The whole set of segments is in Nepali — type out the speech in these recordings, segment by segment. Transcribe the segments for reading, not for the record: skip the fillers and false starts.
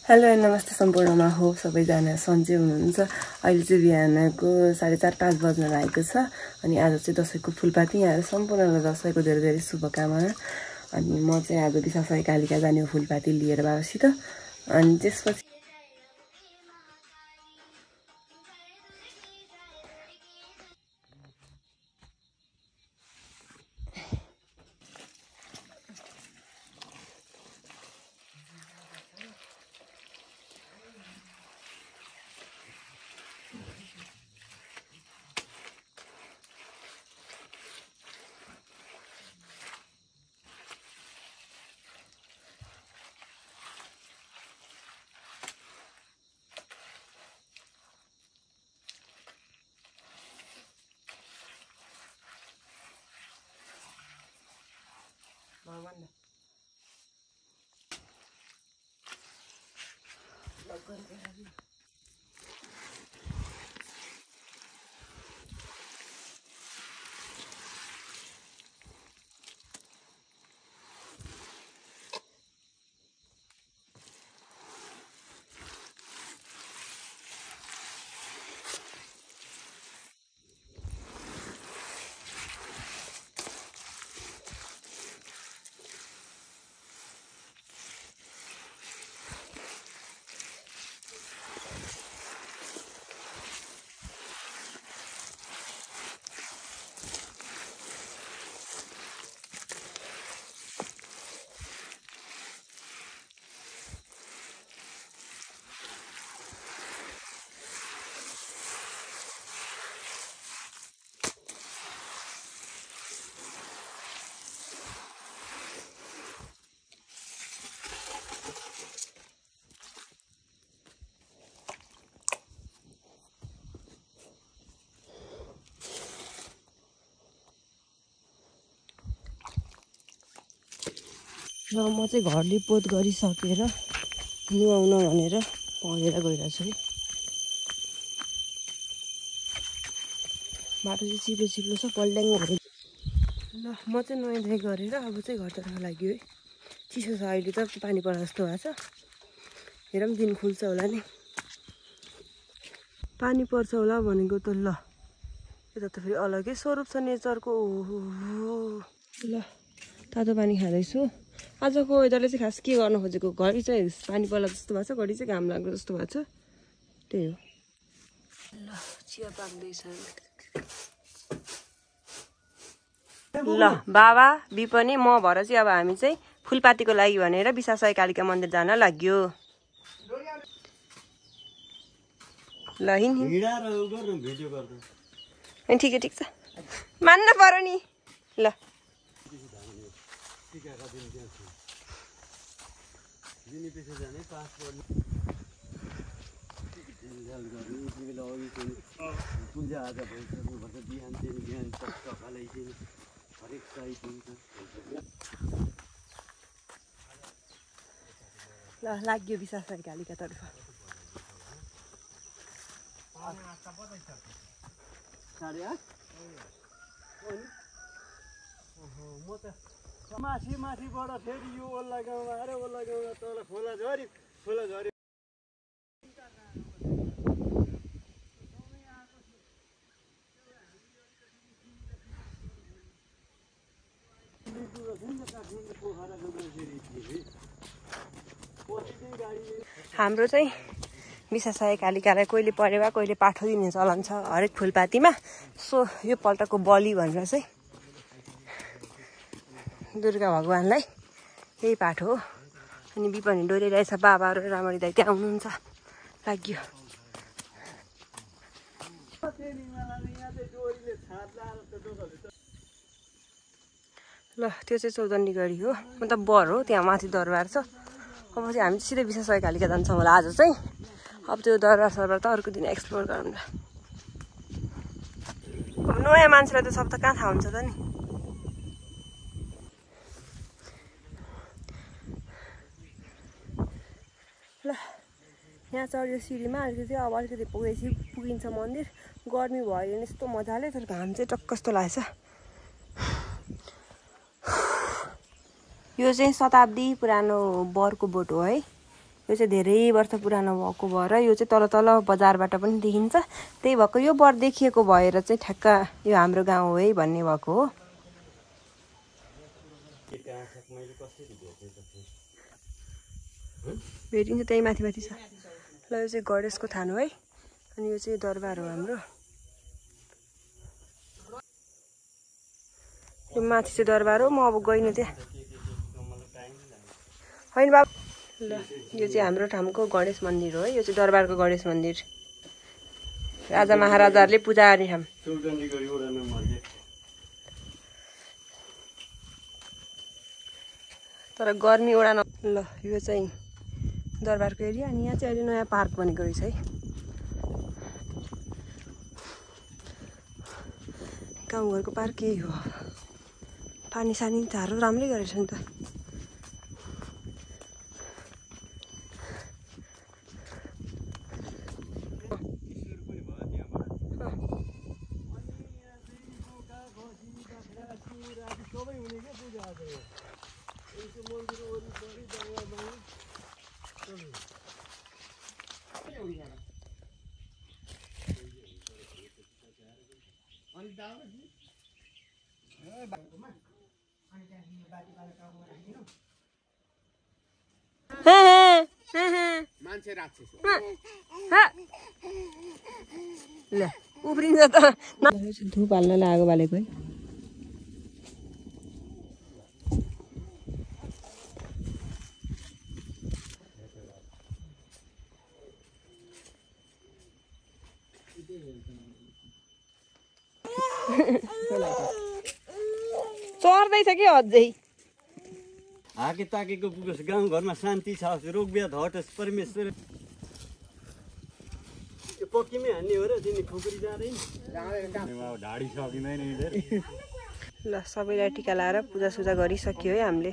हेलो नमस्ते सम्पूर्णमा हो सबैजना सन्चै हुनुहुन्छ। अहिले चाहिँ बिहानको 4:30-5 बज्न लागेको छ अनि आज चाहिँ दशैंको फुलपाती यहाँ सम्पूर्णलाई दशैंको धेरै धेरै शुभकामना। अनि म चाहिँ आज विशासाई कालिका जाने फुलपाती लिएर बाबासित अनि त्यसपछि र म चाहिँ घर लिपोत गरिसकेर नुहाउन भनेर पढेर गइरहेको छु। बाटो चाहिँ चिप्लो चिप्लो छ, पल्ड्याङ भयो। ल म चाहिँ नुहाइधुवाइ गरेर अब चाहिँ घरतर्फ लाग्यो है। चिसो छ अहिले त, पानी पर्छ जस्तो भएको छ। हेरौँ दिन खुल्छ होला नि, पानी पर्छ होला भनेको त। ल यता त फेरि अलगै स्वरूप छ नेचरको। ल तातो पानी खाँदैछु। आजको वेदरले चाहिँ खास के गर्न खोजेको, घरि चाहिँ पानी पर्ला जस्तो भएको छ, घरि चाहिँ घाम लाग्दो जस्तो भएको छ, त्यही हो। ल चिया पाक्दैछ। ल बाबा बिपनी म भएर चाहिँ अब हामी चाहिँ फुलपातीको लागि भनेर विशासाई कालिका मन्दिर जान लाग्यो। ल हिँड ठिक छ, मान्न पर्यो नि। ल ल लाग्यो विशासाई कालिका तर्फ। माथिबाट फेरि यो ओल्ला गाउँमा आएर ओल्ला गाउँमा तल खोला झरी हाम्रो चाहिँ विशासाई कालिकालाई कहिले परेवा कहिले पाठो दिने चलन छ हरेक फुलपातीमा। सो यो पल्टको बलि भनेर चाहिँ दुर्गा भगवानलाई यही पाठ हो। अनि बिपनी डोरिरहेछ, बाबाहरू रामरी दाइ त्यहाँ आउनुहुन्छ लाग्यो। ल त्यो चाहिँ चौधनी गढी हो, मतलब बर हो, त्यहाँ माथि दरबार छ। अब चाहिँ हामी सिधै विशासाई कालिका जान्छौँ होला आज चाहिँ। अब त्यो दरबार सरबार त अर्को दिन एक्सप्लोर गरौँ ल। अब नयाँ मान्छेलाई त सब त कहाँ थाहा हुन्छ त नि। ल यहाँ चढ्यो सिँढीमा अलिकति, अब अलिकति पुगिन्छ मन्दिर। गर्मी भयो भने यस्तो मजाले, तर घाम चाहिँ टक्क कस्तो लागेछ। यो चाहिँ शताब्दी पुरानो बरको बोट हो है। यो चाहिँ धेरै वर्ष पुरानो भएको भएर यो चाहिँ तल तल बजारबाट पनि देखिन्छ। त्यही भएको यो बर देखिएको भएर चाहिँ ठ्याक्क यो हाम्रो गाउँ हो है भन्ने भएको हो। भेटिन्छ त्यही माथि माथि छ। ल यो चाहिँ गणेशको थान हो है। अनि यो चाहिँ दरबार हो हाम्रो। यो माथि चाहिँ दरबार हो। म अब गइनँ त्यहाँ होइन बाबु। ल यो चाहिँ हाम्रो ठाउँको गणेश मन्दिर हो है। यो चाहिँ दरबारको गणेश मन्दिर। राजा महाराजाहरूले पूजा गर्ने ठाउँ। तर गर्मी ओडा न। ल यो चाहिँ दरबारको एरिया। अनि यहाँ चाहिँ अहिले नयाँ पार्क बनेको रहेछ है। गाउँघरको पार्क यही हो। पानी सानी झारो राम्रै गरेछ नि त। ल उफ्रिन्छ त। धुप हाल्न लागेको बालेको है। चढ्दैछ कि अझै हाके ताकेको पुगोस्। गाउँघरमा शान्ति छ। रोग व्याध हटोस् परमेश्वर। यो पक्कीमै हान्ने हो र तिमी खुकुरी जाँदैन ढाडी सकिँदैन। ल सबैलाई टिका लाएर पूजासुजा गरिसक्यो है हामीले।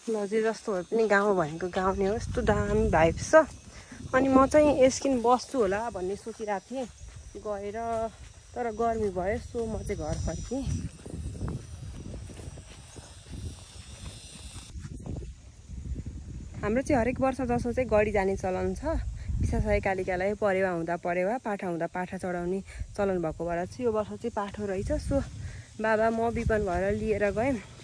ल जे जस्तो भए पनि गाउँ भनेको गाउँ नै हो। यस्तो दामी भाइब्स छ। अनि म चाहिँ यसकिन बस्छु होला भन्ने सोचिरहेको थिएँ गएर, तर गर्मी भयो सो म चाहिँ घर फर्केँ। हाम्रो चाहिँ हरेक वर्ष जसो चाहिँ गढी जाने चलन छ। विशेषै कालिकालाई परेवा हुँदा परेवा, पाठा हुँदा पाठा चढाउने चलन भएको भएर चाहिँ यो वर्ष चाहिँ पाठो रहेछ। सो बाबा म विपन भएर लिएर गयौँ।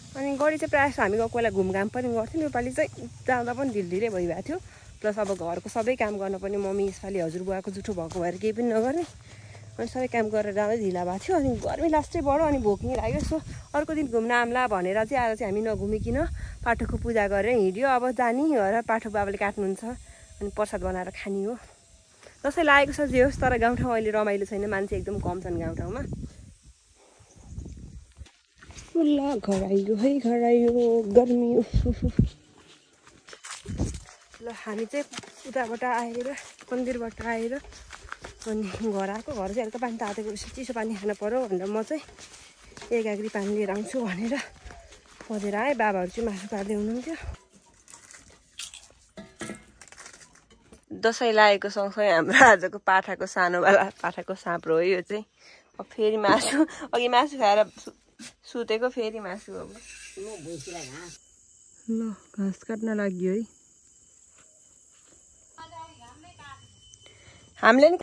अनि गढी चाहिँ प्रायः हामी गएको बेला घुमघाम पनि गर्थ्यौँ। योपालि चाहिँ जाँदा पनि ढिलै भइरहेको थियो। प्लस अब घरको सबै काम गर्न पनि मम्मी यसपालि हजुरबुवाको जुठो भएको भएर केही पनि नगर्ने। अनि सबै काम गरेर जाँदै ढिला भएको थियो। अनि गर्मी लास्टै बढ्यो। अनि भोक नि लाग्यो। सो अर्को दिन घुम्न आम्ला भनेर चाहिँ आज चाहिँ हामी नघुमिकन पाठोको पूजा गरेर हिँड्यो। अब जाने भएर पाठो बाबाले काट्नुहुन्छ। अनि प्रसाद बनाएर खाने हो। जस्तै लागेको छ जे होस्। तर गाउँठाउँ अहिले रमाइलो छैन। मान्छे एकदम कम छन् गाउँठाउँमा। ल घर आइयो है, घर आइयो। गर्मी ल हामी चाहिँ उताबाट आएर मन्दिरबाट आएर अनि घर आएको। घर चाहिँ हल्का पानी तातेको रहेछ। चिसो पानी खानु पर्यो भनेर म चाहिँ एक गाग्री पानी लिएर आउँछु भनेर पदेर आएँ। बाबाहरू चाहिँ मासु काट्दै हुनुहुन्थ्यो। दसैँ लागेको सँगसँगै हाम्रो आजको पाठाको सानोवाला पाठाको साँप्रो हो यो चाहिँ। अब फेरि मासु, अघि मासु खाएर सुतेको, फेरि मासु अब। ल घाँस काट्न लाग्यो है। हामीले नि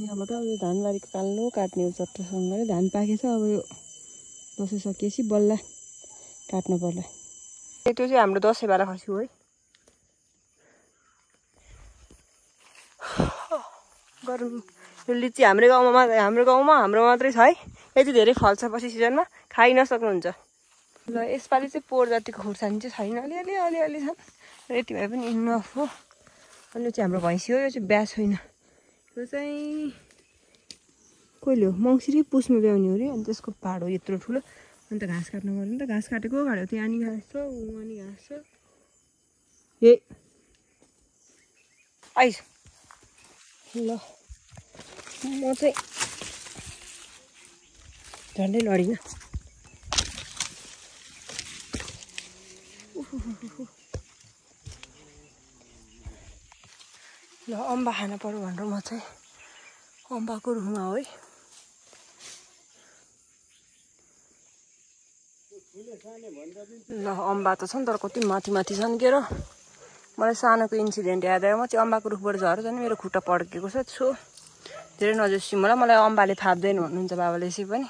यहाँबाट यो धानबारीको काल्लो काट्ने हो चट्टसँगले। धान पाकेछ। अब यो दसैँ सकिएपछि बल्ल काट्नु पर्ला। त्यो चाहिँ हाम्रो दसैँवाला खसी हो है। गरौँ। यो लिची हाम्रो गाउँमा हाम्रो मात्रै छ है। यति धेरै फल्छ पछि सिजनमा, खाइ नसक्नुहुन्छ। ल यसपालि चाहिँ पोहोर जतिको खुर्सानी चाहिँ छैन। अलिअलि छन्। यति भए पनि इनफ हो। अनि यो चाहिँ हाम्रो भैँसी हो। यो चाहिँ बिहा छैन। यो चाहिँ कहिले हो, मङ्सिर पुसमा ब्याउने हो अरे। अनि त्यसको पाड हो यत्रो ठुलो। अन्त घाँस काट्नु पर्यो नि त। घाँस काटेको घाँडो त्यहाँ नि घाँस छ, उहाँ नि घाँस छ। ए आइज ल म चाहिँ झन्डै लडिनँ ल अम्बा खान पर्यो भनेर म चाहिँ अम्बाको रुखमा हो है ल अम्बा त छ नि तर कति माथि माथि छन् के र मलाई सानोको इन्सिडेन्ट याद आयो म चाहिँ अम्बाको रुखबाट झरेर झन् मेरो खुट्टा पड्केको छ छु धेरै नजोसी मलाई अम्बाले फाप्दैन भन्नुहुन्छ बाबाले यसै पनि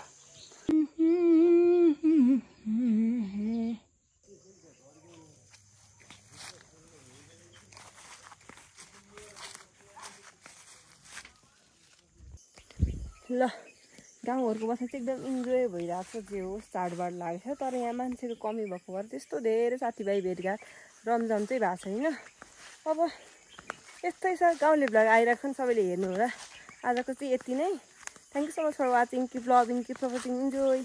ल गाउँघरको बस्न चाहिँ एकदम इन्जोय भइरहेको छ जे होस् चाडबाड लागेको छ तर यहाँ मान्छेको कमी भएको भएर त्यस्तो धेरै साथीभाइ भेटघाट रमझम चाहिँ भएको छैन अब यस्तै छ गाउँले भ्लग आइरहेको छ सबैले हेर्नु होला आजको चाहिँ यति नै thank you so much for watching keep loving keep supporting enjoy